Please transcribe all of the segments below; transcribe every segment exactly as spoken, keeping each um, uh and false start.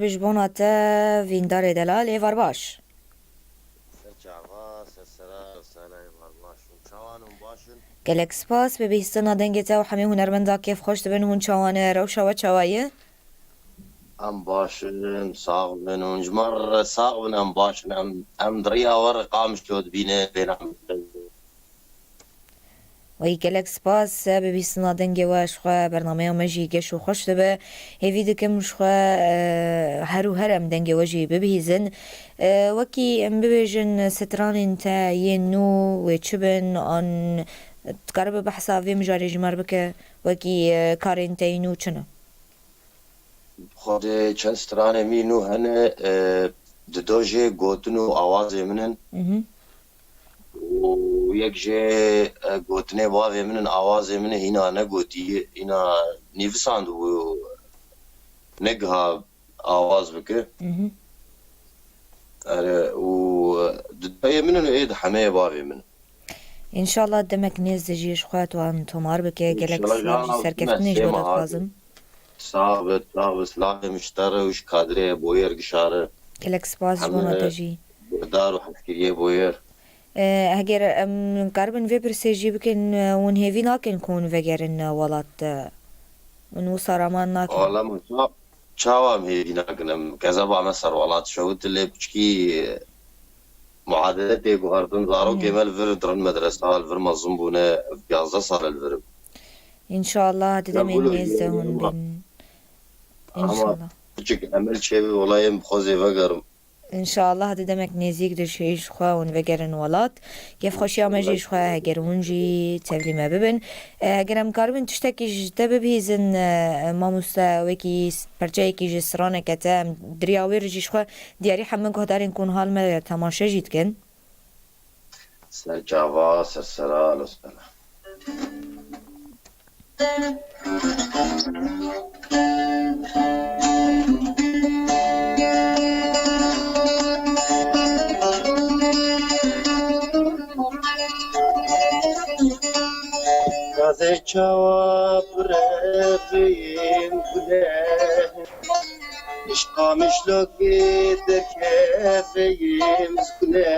Bi ji bona te vîndarê delal, êvar baş. Ser çava, ser sera, ser êvar baş. Çawan hûn baş in? Gelek spas, bi bihîstina dengê te û hemî hunermenda kêf xweş dibin. Hûn çawan e, rewşa we çawa ye? Em baş in, sax bin, hûn ji me re sax bin, em baş in. Em, em di riya we re Qamişlo dibînin, bêhna min. Wey gelek spas, bi bîstina dengê we ji xwe bernameya me jî geş û xweş dibe. Hêvî dikim ji xwe, e, her û her em dengê we jî bibihîzin. E, wekî em bibêjin, stranên te yên nû wê çi bin, an dikaribe behsa vê mijarê ji me re bike, wekî, e, karên te yên nû çi ne? Xwedê çend stranê min nû hene, e, di do jê gotin û awazê min in. Mhm. Û yek jê, e, gotinê bavê min in, awazê min e, hîna negotiye, hîna nivîsandibû, negiha awaz bike. Mhm. Erê, û, e, di dayê min in û ê di hemeyê bavê min in. Înşallah demek nêz de jî ji xwe tu wan tomar bike. Gelek Înşallah silav jî serkeftinê ji bo te dixwazim. Sax be, sax be. Silavê min ji te re û ji kadrê Boyer Gişar re. Gelek spas ji bona te jî. Hemî guhdar û hezkiriyê Boyer. E, heger em karibin vê pirsê jî bikin, e, hûn hêvî nakin ku hûn vegerin, e, welat, e, hûn wisa raman nakin? Wala min ça-, çawa em hêvî nakin? Em kezeba me ser welat şewit lê piçkî, e, muadele tê guhertin. Zarokê Hmm. me li vir dirin medresa, li vir mezin bûne, yazdeh sal e li vir in. Înşallah di demên nêz de hûn bên. Ama Înşallah. Piçik emel çêbe, wela em bi xwe zê vegerim. Înşallah di demek nêzîk de jî ji xwe hûn vegerin welat. Kêfxweşiya me jî ji xwe heger hûn jî tevlî me bibin. E, heger em karibin tiştekî ji te bibihîzin, e, mamoste, wekî s-, perçeyekî ji straneke te, em di riya wê re jî ji xwe diyarî hemû guhdarên ku niha li me temaşe jî dikin. Ser çava, ser sera, alo sera. Gazê çawa bi revîn gule. Ji Qamişlokê derkeveyim zikune.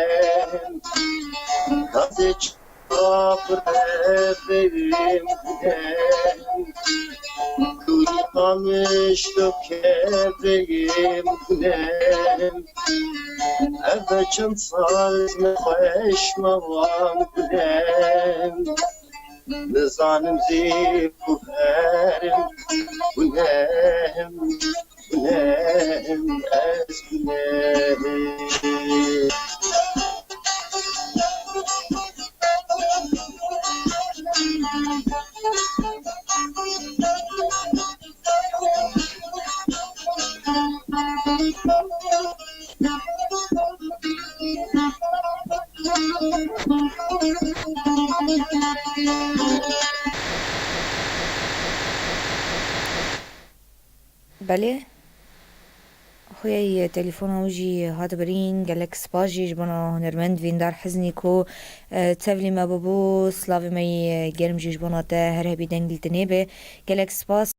Gazê çawa bi reveyim gune. Dûrî Qamişlokê veyim gune. Ev çend sal nexweş me wan gune. Nizanim zî ku herim gunem, gunem, ez gunem. Belê. Xweyê telefona wî jî hat birîn. Gelek spas jî ji bona hunermend Vîndar Hiznî ku, e, tevlî me bûbû. Silavê me yê germ jî ji bona te, her hebî deng li dinê be. Gelek spas.